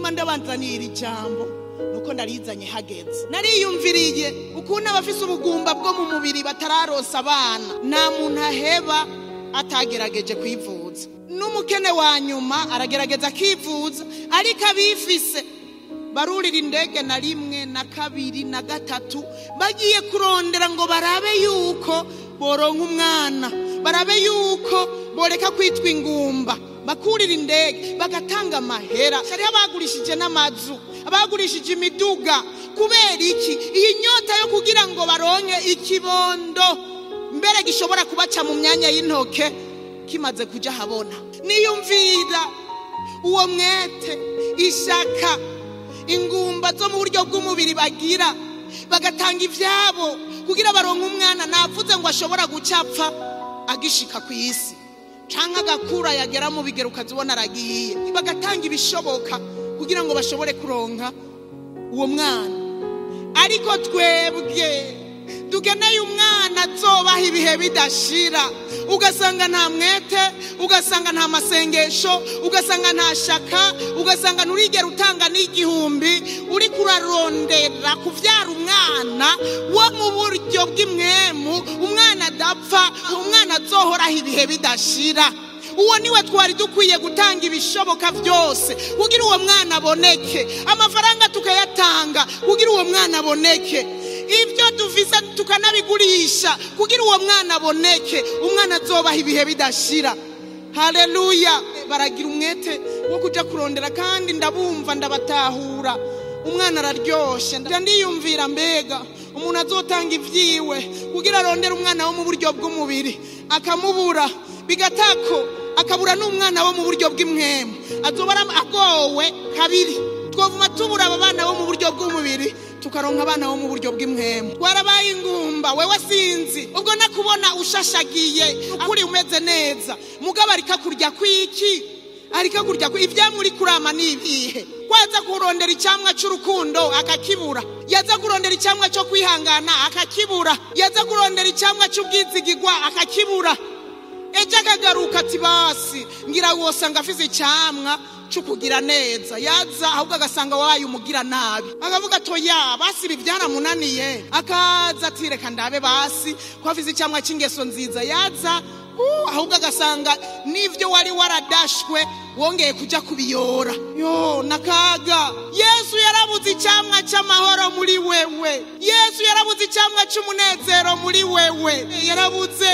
Igituma ndabanzanira ijambo nuko ndarizanye hageze. Nariyumviriye ukuntu abafise ubugumba bwo mu mubiri batararosa abana, nta muntu aheba atagerageje kwivuza. N'umukene wa nyuma aragerageza akivuza, ariko abifise barurira indege na rimwe na kabiri na gatatu, bagiye kurondera ngo barabe yuko boronka umwana, barabe yuko boreka kwitwa ingumba. Bakurira indege bagatanga amahera. Hariho abagurishije n'amazu, abagurishije imiduga. Kubera iki? Iyi nyota yo kugira ngo baronke ikibondo mbere gishobora kubaca mu myanya y'intoke kimaze kuja habona. Niyumvira uwo mwete, ishaka, ingumba zo mu buryo bw'umubiri bagira, bagatanga ivyabo kugira baronke umwana. Navuze ngo ashobora gucapfa agishika ku isi, canke agakura yagera mu bigero ukazibona aragiye. Bagatanga ibishoboka kugira ngo bashobore kuronka uwo mwana. Ariko twebwe dukeneye umwana azobaha ibihe bidashira. Ugasanga nta mwete, ugasanga nta masengesho, ugasanga nta shaka, ugasanga nturigera utanga n'igihumbi. Uri kurarondera kuvyara umwana wo mu buryo bw'imwemu, umwana adapfa, umwana azohoraho ibihe bidashira. Uwo niwe twari dukwiye gutanga ibishoboka byose kugira uwo mwana aboneke. Amafaranga tukayatanga kugira uwo mwana aboneke, ibyo dufise tukanabigurisha kugira uwo mwana aboneke, umwana azobaha ibihe bidashira. Haleluya! Baragira umwete wo kuja kurondera, kandi ndabumva, ndabatahura. Umwana araryoshe. Ndiyumvira mbega umuntu azotanga ivyiwe kugira arondere umwana wo mu buryo bw'umubiri, akamubura bigatako, akabura n'umwana wo mu buryo bw'imwemu, azoba agowe kabiri. Twovuma tubura aba bana bo mu buryo bw'umubiri, tukaronka abana bo mu buryo bw'imwemu. Warabaye ingumba wewe, sinzi ubwo nakubona ushashagiye, ukuri umeze neza, mugabo arika kurya kwiki, arika kurya ivyamwa uri kurama ni ibihe? Kwaza kurondera icyamwa cy'urukundo akakibura, yaza kurondera icyamwa cyo kwihangana akakibura, yaza kurondera icyamwa cy'ubwizigirwa akakibura. Ejo akagaruka ati basi ngira wosanga afise icyamwa cyo kugira neza, yaza ahubwo agasanga wabaye umugira nabi, akavuga ati oya basi ibi byaramunaniye. Akaza ati reka ndabe basi ko afise icyamwa cy'ingeso nziza, yaza ahubwo agasanga n'ivyo wari waradashwe wongeye kuja kubiyora. Yo nakaga! Yesu yarabuze icyamwa cy'amahoro muri wewe. Yesu yarabuze icyamwa cy'umunezero muri wewe. Yarabuze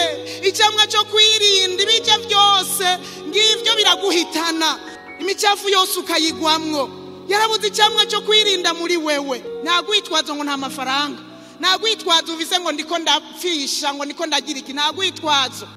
icyamwa cyo kwirinda ibice byose ngivyo biraguhitana, imicafu yose ukayigwamwo. Yarabuze icyamwa cyo kwirinda muri wewe. Nta gwitwazo ngo nta mafaranga, nta gwitwazo uvise ngo ndiko ndapfisha, ngo ndiko ndagira iki, nta gwitwazo.